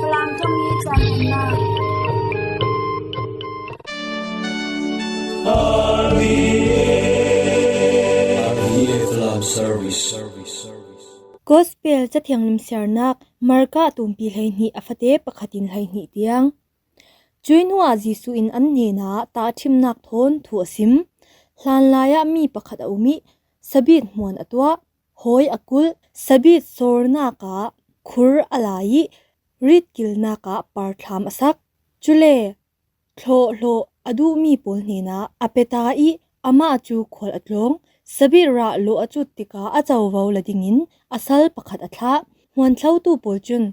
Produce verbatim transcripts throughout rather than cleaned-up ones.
Falam thawngin caan nunnak. R V A Falam Service. Gospel Cathiang limsiarnak Marka tumpi hleihnih a fate pakhat in hleihnih tiang. Cuih hnuah Jesuh in an hnenah tahṭhimnak thawn thu a sim. Hlanlai ah mi pakhat a um ih sabit hmuan a tuah. Hawi a kulh, sabit sawrnak ah khur a lai ih ritkilnak ah parthlam a sak. Cule thlawh hlawh a duhmi pawl hnenah a peta ih amah cu khual a tlawng. Sabit rah lawh a cut tikah a covo la dingin a sal pakhat a thlah. Hmuanthlotu pawl cun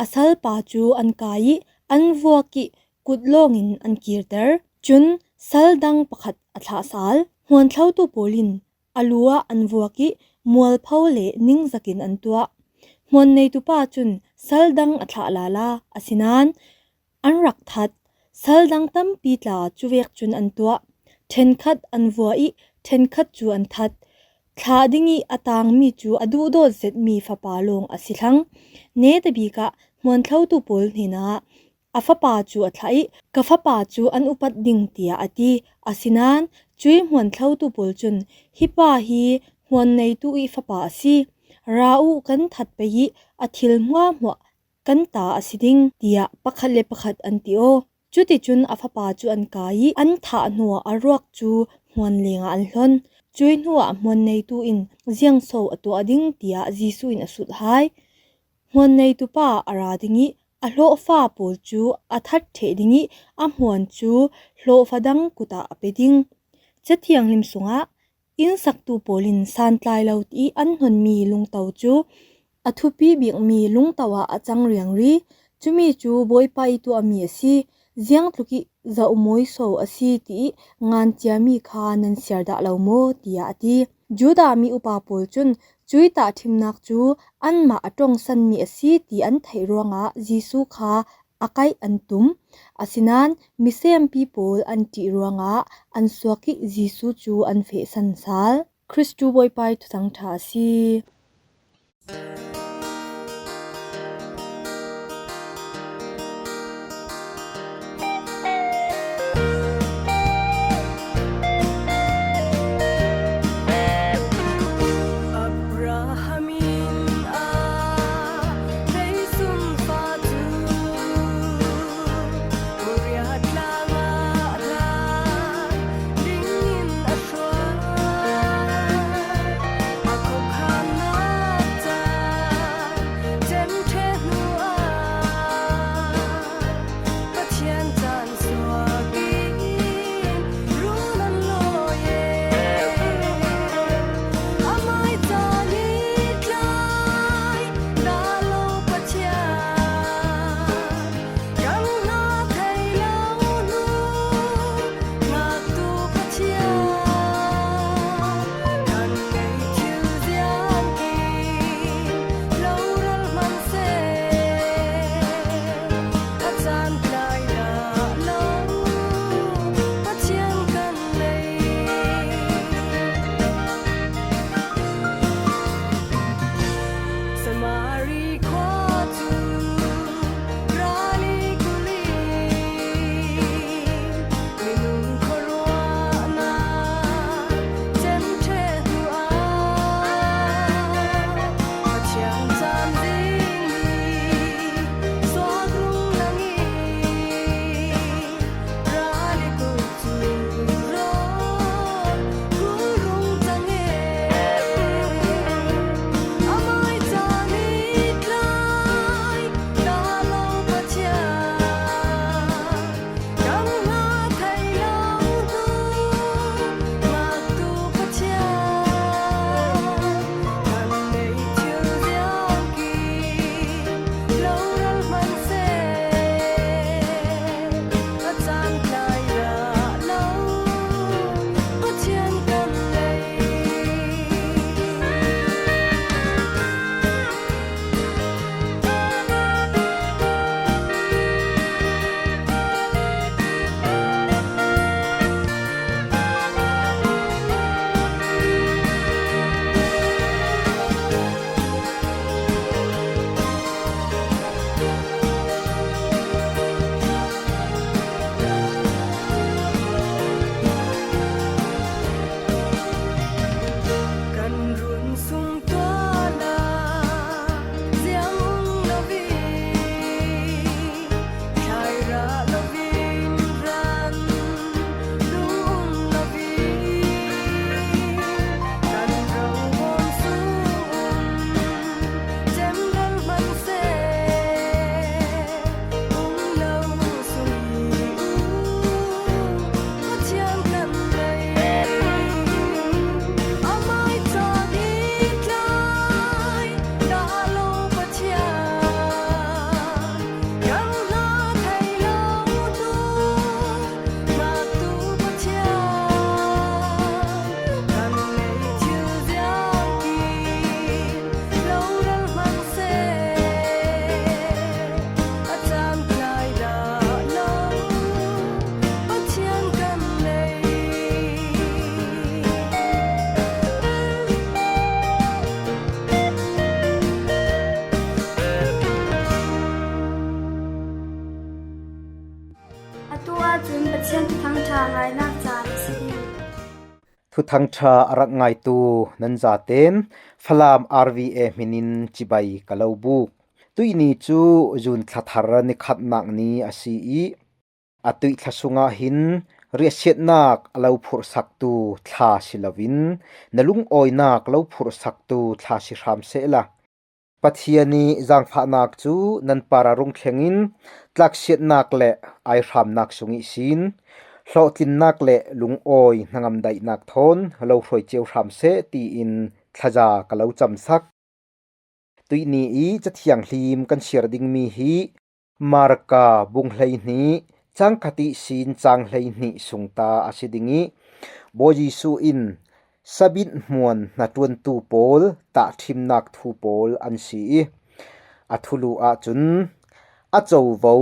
a salpa cu an kai ih an vuak ih kut lawngin an kirter. Cun sal dang pakhat a thlah sal. Hmuanthlotu pawl in a lu ah an vuak ih mualpho le ningzak in an tuah. Hmuan neitu pa cun sal dang a thlah lala, asinain an rak that. Sal dang tampi tla cuvek cun an tuah. Ṭhenkhat an vua ih ṭhenkhat cu an that. Thlah ding ih a tangmi cu a duhdawt zetmi fapa lawng a si thlang. Netabik ah hmuanthlotu pawl hnenah a fapa cu a thlah ih, "Ka fapa cu an upat ding," tiah a ti. Asinain cuih hmuanthlotu pawl cun, "Hi pa hi hmuan neitu ih fapa a si. Ra uh, kan that pei ih a thil hmuahhmuah kan ta a si ding," tiah pakhat le pakhat an ti aw. Cuticun a fapa cu an kai ih an thah hnuah a ruak cu hmuan lengah an hlon. Cuih hnuah hmuan neitu in ziangso a tuah ding, tiah Jesuh in a sut hai. Hmuan neitu pa a ra ding ih a hlawhfa pawl cu a that ṭheh ding ih a hmuan cu hlawhfa dang kut ah a pe ding. Cathianghlim sungah innsaktu pawl in santlai lo tiih an hnonmi lungto cu a thupi bikmi lungto ah a cang riangri. Cumi cu Bawipa ih tuahmi a si. Ziangtluk ih zohmawi so a si tiih ngan ciami kha nan siar dah lo maw? Tiah a ti. Judah mi upa pawl cun cuih tahṭhimnak cu anmah a ṭongsanmi a si ti an theih ruangah Jesuh kha a kaih an tum. Asinain misempi pawl an ṭih ruangah an suak ih Jesuh cu an fehsan sal. Kristu Bawipa ih Thuthang ṭha a si. Abraham in a beisun fa cu Moria tlang ah hlan dingin a hruai. A khuakhannak ca Cun Pathian thuthang ṭha ngainak caan a si ding. Thuthang ṭha a rak ngaitu nan zaten Falam R V A hminin cibai ka lo buk. Tuihni cu June thla thar ni khatnak ni a si i a tuih thla sungah hin riahsiatnak a lo phurhsaktu thla si loin na lungawinak lo phurhsaktu thla si hram sehla, Pathian i zaangfahnak cu nan parah rung thlengin tlaksiatnak le aihramnak sung ihsin hlawhtlinnak le lungawi hnangam daihnak thawn lo hruai cio hram seh tiin thlaza ka lo camsak. Tuihni i Cathiang hlim kan siar dingmi hi Marka bung hleihnih, cang khat ihsin cang hleihnih sung ta a si ding i Bawi Jesuh in sabit hmuan hnaṭuantu pawl tahṭhimnak thu pawl an si i a thulu ahcun a covo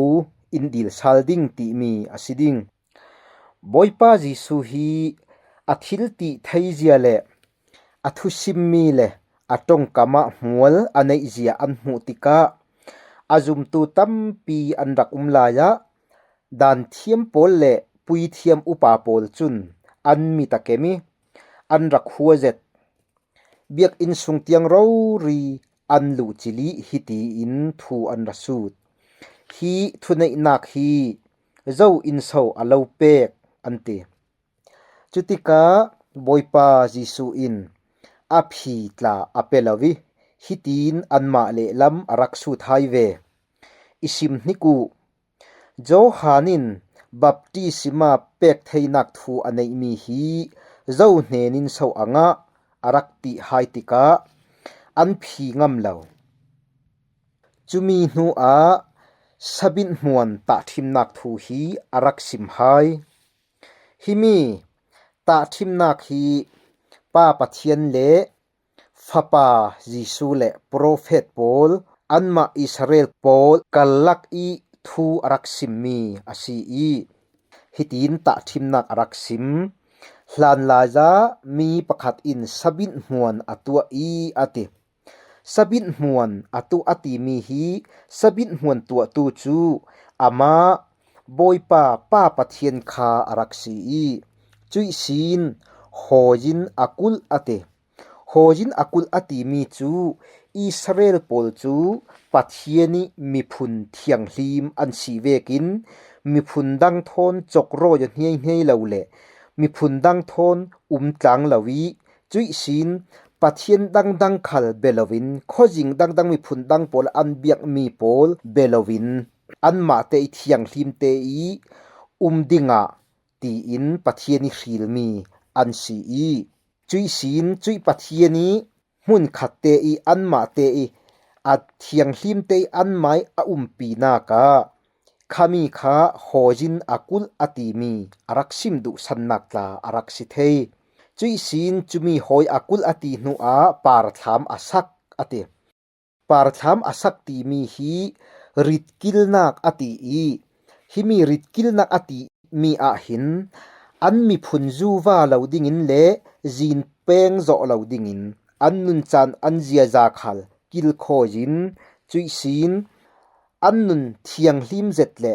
in dil sal ding timi a si ding. Bawipa Jesuh hi a thil tih theizia le a thusimmi le a ṭongkam ah hmual a neihzia an hmuh tikah a zumtu tampi an rak um lai ah, danthiam pawl le puithiam upa pawl cun an mit a kem i an rak hua zet. Biakinn sung tiang rori an luh cilih hitiin thu an ra sut. Hi thuneihnak hi zo in so a lo pek, an ti. Cutikah Bawipa Jesuh in a phi tla a pe lo i hitiin anmah lehlam a rak sut hai ve. I sim hnik uh. Johan in baptisma pek theinak thu a neihmi hi zo hnen in so a ngah, a rak ti hai tikah an phi ngam lo. Cumi hnuah sabit hmuan tahṭhimnak thu hi a rak sim hai. Himi tahṭhimnak hi Pa Pathian le Fapa Jesuh le profet pawl anmah Israel pawl karlak i thu a rak simmi a si i hitiin tahṭhimnak a rak sim. Hlanlai ah mi pakhat in sabit hmuan a tuah i a ti. Sabit hmuan a tuah a timi hi sabit hmuan tuahtu cu amah Bawipa Pa Pathian kha a rak si i cuih sin hawi in a kulh a ti. Hawi in a kulh a timi cu Israel pawl cu Pathian i miphun thianghlim an si vekin miphun dang thawn cawkrawi a hniaihniai lo le miphun dang thawn um tlang lo i cuih sin Pathian dangdang khal bia loin khuazing dangdang miphun dang pawl an biakmi pawl bia loin anmah te i thianghlim te i um dingah tiin Pathian i hrilmi an si i cuih sin cuih Pathian i hmunkhat te i anmah te i a thianghlim te i anmah i a umpinak ah khami kha hawi in a kulh a timi a rak sim duhsannak tla a rak si thei. Cuih sin cumi hawi a kulh a ti hnuah parthlam a sak a ti. Parthlam a sak timi hi ritkilnak a ti i himi ritkilnak a timi ah hin an miphun zuva lo dingin le zin peng zawh lo dingin an nuncaan an ziaza khal kilkhawi in cuih sin an nun thianghlim zet le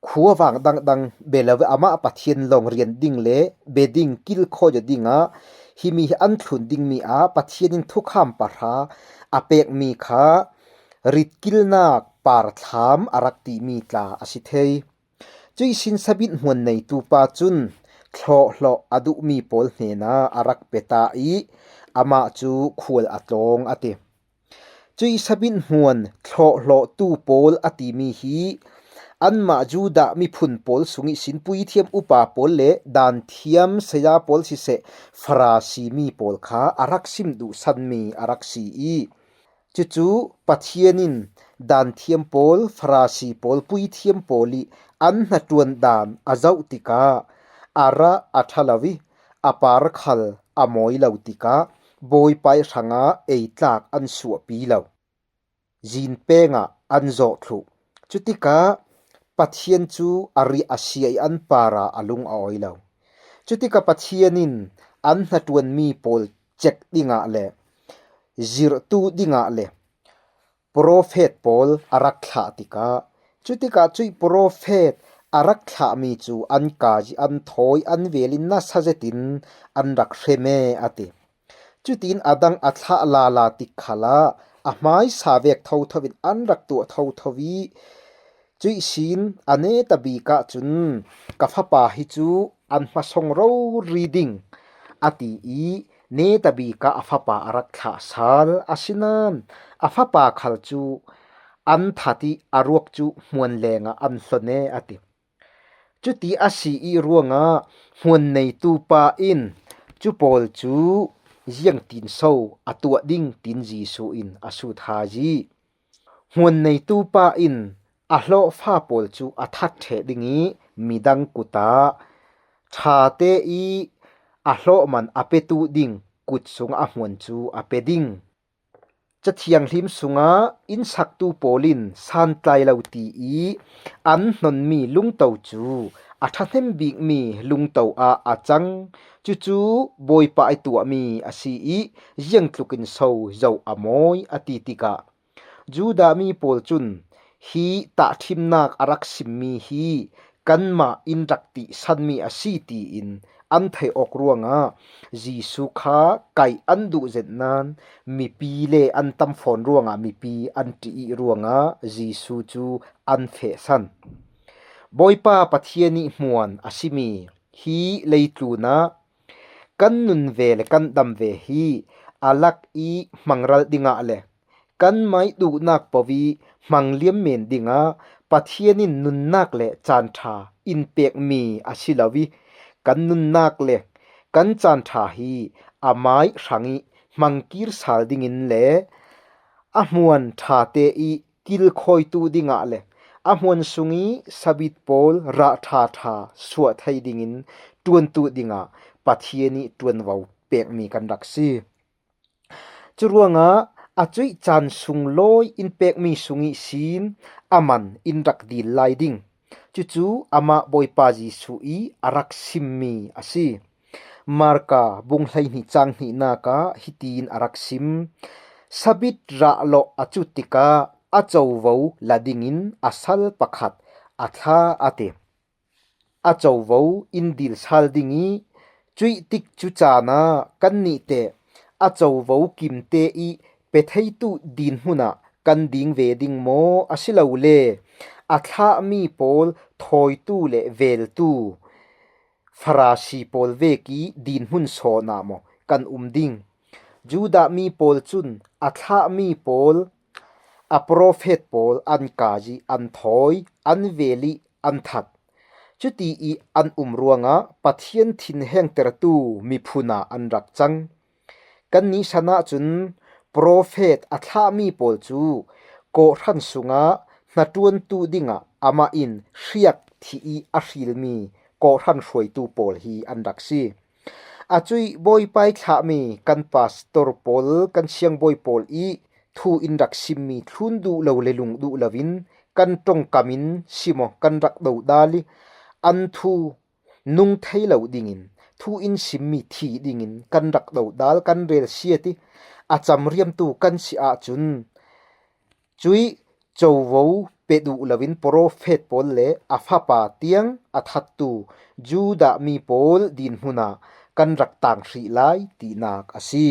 khuavang dangdang bia lo amah Pathian lawng rian ding le bia ding kilkhawi dingah himi hi an thlun dingmi ah Pathian in thukham pahra a pekmi kha ritkilnak parthlam a rak timi tla a si thei. Cuih sin sabit hmuan neitu pa cun thlawhhlawh a duhmi pawl hnenah a rak peta i amah cu khual a tlawng a ti. Cuih sabit hmuan thlawhhlawhtu pawl a timi hi anmah Judah miphun pawl sung ihsin puithiam upa pawl le danthiam saya pawl siseh, Farasi mi pawl kha a rak sim duhsanmi a rak si i cucu Pathian in danthiam pawl, Farasi pawl, puithiam pawl i an hnaṭuan dan a zoh tikah a rah a ṭha lo i a par khal a mawi lo tikah Bawipa i hrangah ei tlak an suahpi lo. Zin pengah an zawh thluh. Cutikah Pathian cu a riah a sia i an parah a lung a awi lo. Cutikah Pathian in an hnaṭuanmi pawl cek dingah le zirhtu dingah le profet pawl a rak thlah tikah cutikah cuih profet a rak thlahmi cu an kai, an thawi, an velin nasa zetin an rak hrem e, a ti. Cutin a dang a thlah lala tik khalah a hmaisa vek thotho in an rak tuah thotho i, cuih sin a netabik ahcun, "Ka fapa hi cu an hmasawng rori ding," a ti i, netabik ah a fapa a rak thlah sal. Asinain a fapa khal cu an that i a ruak cu hmuan lengah an hlon e, a ti. Cuti a si i ruangah hmuan neitu pa in cu pawl cu ziangtin so a tuah ding, tin Jesuh in a sut hai i, hmuan neitu pa in a hlawhfa pawl cu a that ṭheh ding i midang kut ah ṭha te i a hlawh man a petu ding kut sungah a hmuan cu a pe ding. Cathianghlim sungah innsaktu pawl in santlai lo ti i an hnonmi lungto cu a ṭhahnem bikmi lungto ah a cang. Cucu Bawipa i tuahmi a si i, ziangtlukin so zoh a mawi, a ti tikah, Judah mi pawl cun, "Hi tahṭhimnak a rak simmi hi kanmah in rak tihsanmi a si," tiin an theih awk ruangah Jesuh kha kaih an duh zet nain, mipi le an tam fawn ruangah mipi an ṭih i ruangah Jesuh cu an fehsan. Bawipa Pathian i hmuan a simi hi leitlun ah kan nun ve le kan dam ve hi a lak i hmangralh dingah le kanmah i duhnak poh i hmangliam men dingah Pathian in nunnak le caan ṭha in pekmi a si lo i, kan nunnak le kan caan ṭha hi amah hrang i hmangkir sal dingin le a hmuan ṭha te i kilkhawitu dingah le a hmuan sung i sabit pawl rah ṭha ṭha suah thei dingin ṭuantu dingah Pathian i ṭuanvo pekmi kan rak si. Curuangah a cuih caan sunglawi in pekmi sung ihsin a man in rak dil lai ding. Cucu amah Bawipa Jesuh i a rak simmi a si. Marka bung hleihnih cang hnihnak ah hitiin a rak sim: "Sabit rah lawh a cut tikah a covo la dingin a sal pakhat a thlah," a ti. A covo in dil sal ding i, cuih tik cu caan ah kannih teh a covo kimte i pe theitu dinhmun ah kan ding ve ding maw? Asilole a thlahmi pawl thawitu le veltu Farasi pawl vek i dinhmun sawn ah maw kan um ding? Judah mi pawl cun a thlahmi pawl, a profet pawl an kai i an thawi, an vel i an that. Cuti i an um ruangah Pathian thinhengtertu miphun ah an rak cang. Kannih san ahcun profet a thlahmi pawl cu kawhhran sungah hnaṭuantu dingah amah in hriak thih i a hrilmi kawhhran hruaitu pawl hi an rak si. A cuih Bawipa i thlahmi kan pastor pawl, kan siangbawi pawl i thu in rak simmi thlun duh lo le lung duh loin kan ṭongkam in si maw kan rak dodal i, an thu nung thei lo dingin, thu in simmi thi dingin kan rak dodal, kan relsiat i a camriamtu kan si ahcun, cuih covo pe duh loin profet pawl le a fapa tiang a thattu Judah mi pawl dinhmun ah kan rak tang hrih lai tinak a si.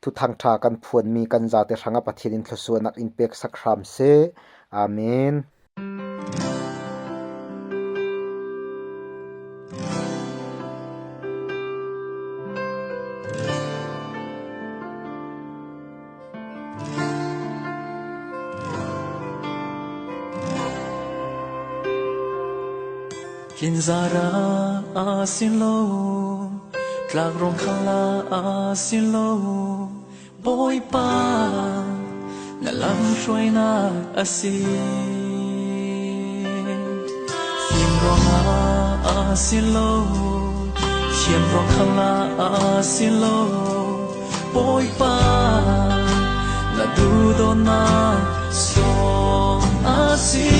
Thuthang ṭha kan phuanmi kan zate hrangah Pathian in thluasuahnak in peksak hram seh. Amen. Tlin zarah a si lo, tlak rawng khalah a si lo, Bawipa na lam hruainak a si. Fim ruangah a si lo, thiam ruang khalah a si lo, Bawipa na duhdawtnak sawn a si.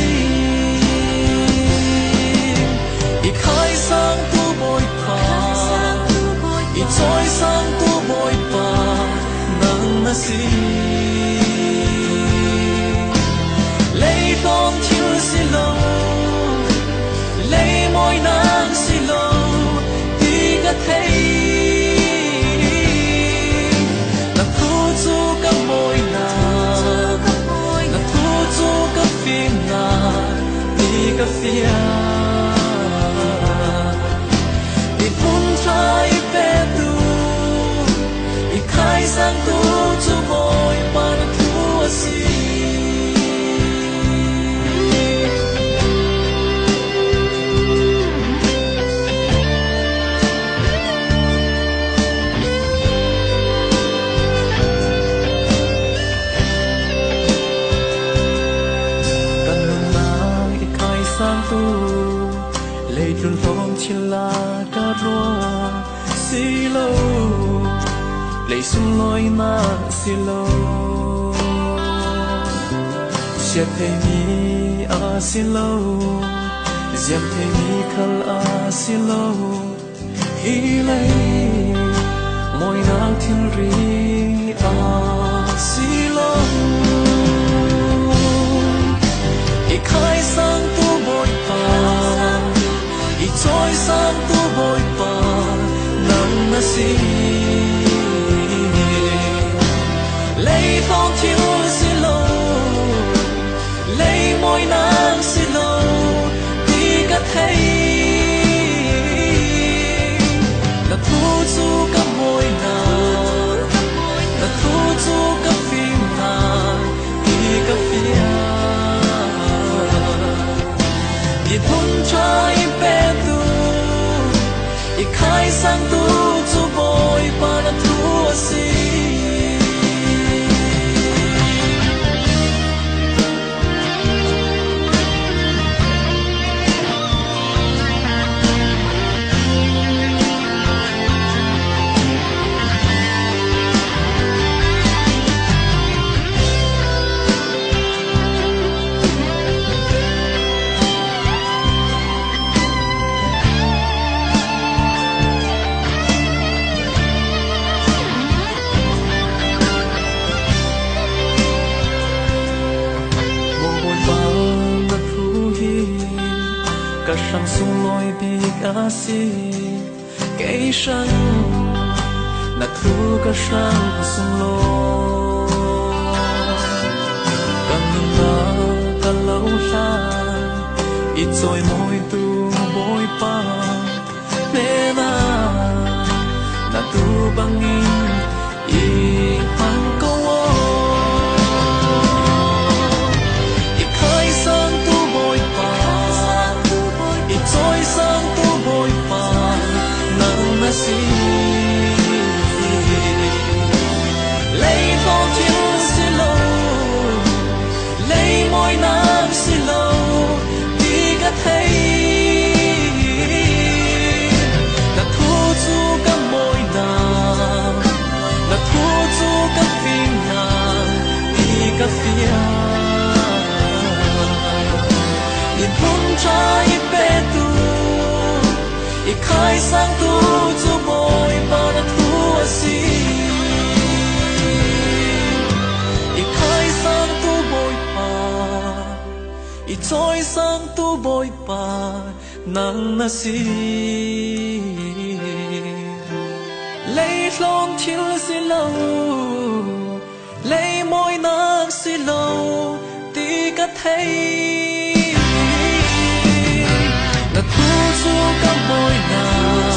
I khaisangtu Bawipa, i cawisangtu Bawipa nang na si. Leitlawng thil si lo, I ka fiat, i hmun ṭha i petu, i khaisangtu cu Bawipa na thu a si. Kan nunnak i khaisangtu, leitlun hlawm thil lak a ruat si lo, lei sunglawinak si lo, siat theimi a si lo, ziam theimi khal a si lo, hi lei mawinak thilri a si lo. I khaisangtu Bawipa, i cawisangtu Bawipa nang na si. Lei hlawm thil si lo, lei mawinak si lo ti ka thei. Na thu cu ka mawinak, na thu cu ka fimnak ti ka fiat. I hmun ṭha i petu, i khaisangtu cu Bawipa na thu a si. Bawipa na thu hi ka hrang sunglawi bik a si. Kei hrang na thu ka hrang sunglawi, ka nunnak ka lo hlan, i cawimawitu Bawipa hnenah na tu bangin i hmang ko aw. I khaisangtu Bawipa, i cawisangtu Bawipa nang na si. Lei hlawm thil si lo, lei mawinak si lo ti ka thei. Na thu cu ka mawinak, na thu cu ka fimnak ti ka fiat. I hmun ṭha i petu, i khaisangtu cu Bawipa na thu a si. I khaisangtu Bawipa, i cawisangtu Bawipa nang na si. Lei hlawm thil si lo, lei mawinak si lo ti ka thei. Na thu cu ka mawinak,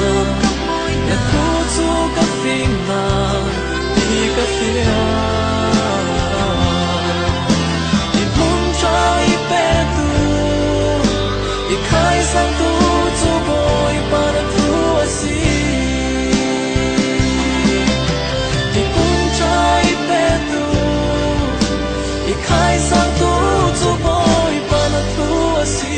na thu cu ka fimnak ti ka fiat. I hmun ṭha i petu, i khaisangtu cu Bawipa na thu a si. I hmun ṭha i petu, i khaisangtu cu Bawipa na thu a si.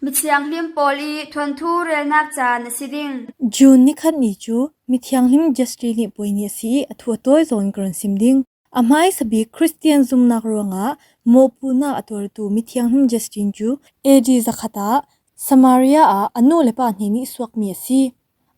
Mithianghlim pawl i thuanthu relnak caan a si ding. June ni khat ni cu mithianghlim Justin nih puai ni a si i a thu a tawi zawn ka run sim ding. A hmaisa bik Khristian zumnak ruangah mawhpunak a tuartu mithianghlim Justin cu A D zakhat ah Samaria ah a nu le pa hnen ih suakmi a si.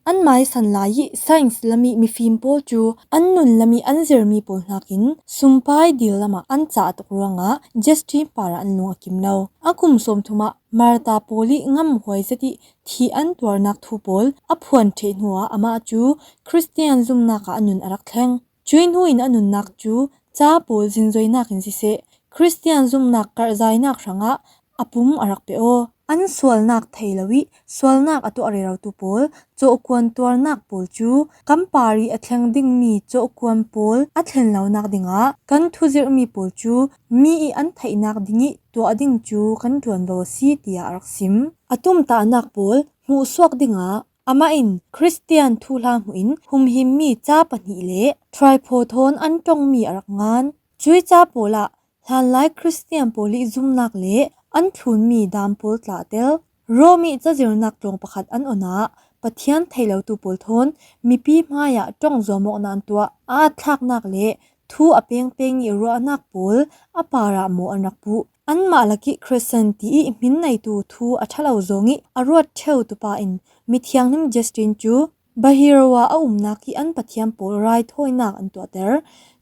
Anmai san lai ih science lam ih mifim pawl cu an nun lam ih an zirmi pawl hnakin sumpai dil lamah an cah tuk ruangah Justin parah an lung a kim lo. A kum sawmthum ah martar pawl ih ngamhuai zet ih thih an tuarnak thu pawl a phuan ṭheh hnuah amah cu Khristian zumnak ah a nun a rak thleng. Cuih hnu in a nunnak cu ca pawl zinzoinak in siseh, Khristian zumnak karhzainak hrangah a pum a rak pe aw. An sualnak thei lo ih sualnak a tuah rerotu pawl cawhkuan tuarnak pawl cu kan par ih a thleng dingmi cawhkuan pawl a thlen lonak dingah kan thuzirhmi pawl cu mi ih an theihnak dingih tuah ding cu kan ṭuanvo a si, tiah a rak sim. A tumtahnak pawl hmuhsuak dingah amah in Khristian thuhla hmuh in humhimmi ca pahnih le tripod thawn an ṭongmi a rak ngan. Cuih ca pawl ah hlanlai Khristian pawl ih zumnak le an thlunmi dam pawl tla a tel. Rom ih cazirnak tlawng pakhat an on ah Pathian thei lotu pawl thawn mipi hmaiah ṭong zuam awknak an tuah. A atthlaknak le thu a pengpeng ih ruahnak pawl a parah maw an rak puh. Anmah lakih Crescent ti ih hmin neitu thu a ṭha lo zawng ih a ruat ṭheutu pa in mithianghlim Justin cu Bahirawa a umnak ih an pathian pawl raithawinak an tuahter.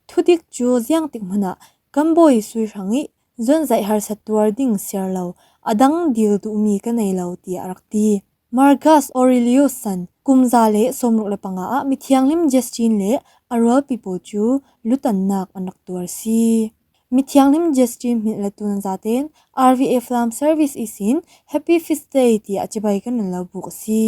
Thudik cu ziangtik hmun ah kan Bawi sui hrang ih zonzaih harsa tuar ding siar lo a dang dil duhmi ka nei lo, tiah a rak ti. Marcus Aurelius san kum za le sawmruk le panga ah mithianghlim Justin le a rualpi pawl cu lutannak an rak tuar si. Mithianghlim Justin hminh le tun zaten R V A Flam Service ihsin Happy Feast Day tiah cibai kan run lo buk a si.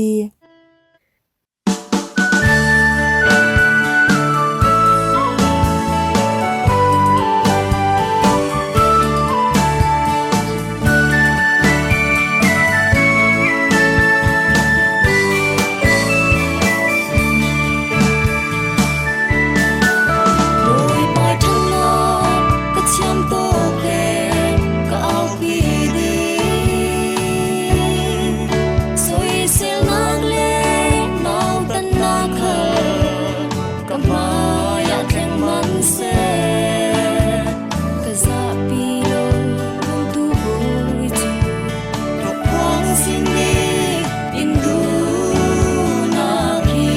Bawipa ṭhatnak ka thiam tawk le ka aupi ding. Soiselnak le nautannak khal ka hmaiah thleng man seh. Ka zahpi lo lungtu bawi cu rak phuang sin ding in duhnak hi.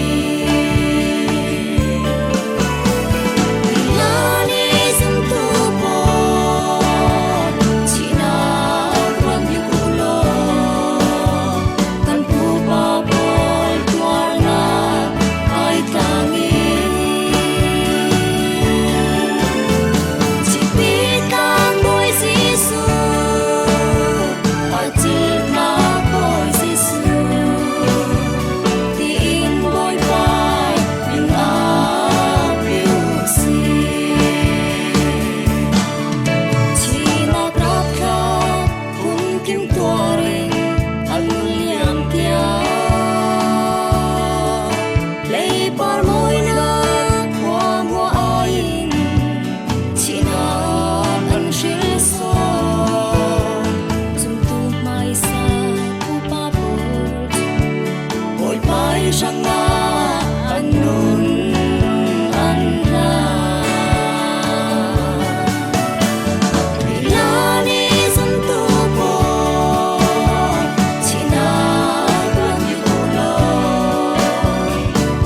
Milani zumtu pawl thihnak ruat yu uh law, kan pupa pawl tuarnak kai tlang in Thihpi tlang Bawi Jesuh, a thihnak Bawi Jesuh, tiin Bawipa in a piu si. Thihnak rapthlak pumkim tuar in an liam tiang. Leipar mawinak hmuahhmuah ai in thihnak an hril sawn. Zumtu hmaisa upa pawl cu Bawipa ih hrangah an nun an hla. Milani zumtu pawl thihnak ruat yu uh law,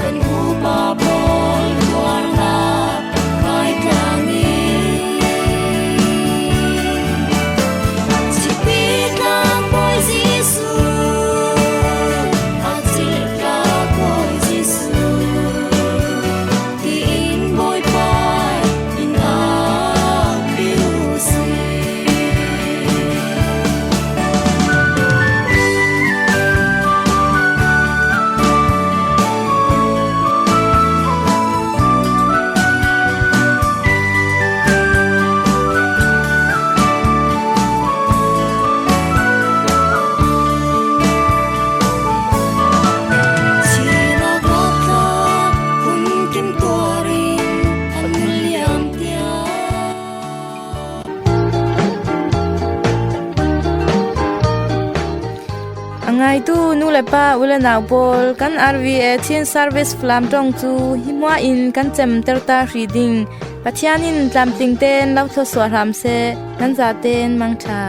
kan upa pawl tuarnak kai tlang in, Thihpi tlang Bawi Jesuh, a thihnak Bawi Jesuh, tiin Bawipa in a piu si. Thihnak rapthlak pumkim tuar in an liam tiang. A ngaitu nu le pa, u le nau pawl, kan R V A Chin Service Falam ṭong cu hi hmua in kan cemter ta hrih ding Pathian in tlamtling tein lo thluasuah hram seh. Nan zaten mangṭha.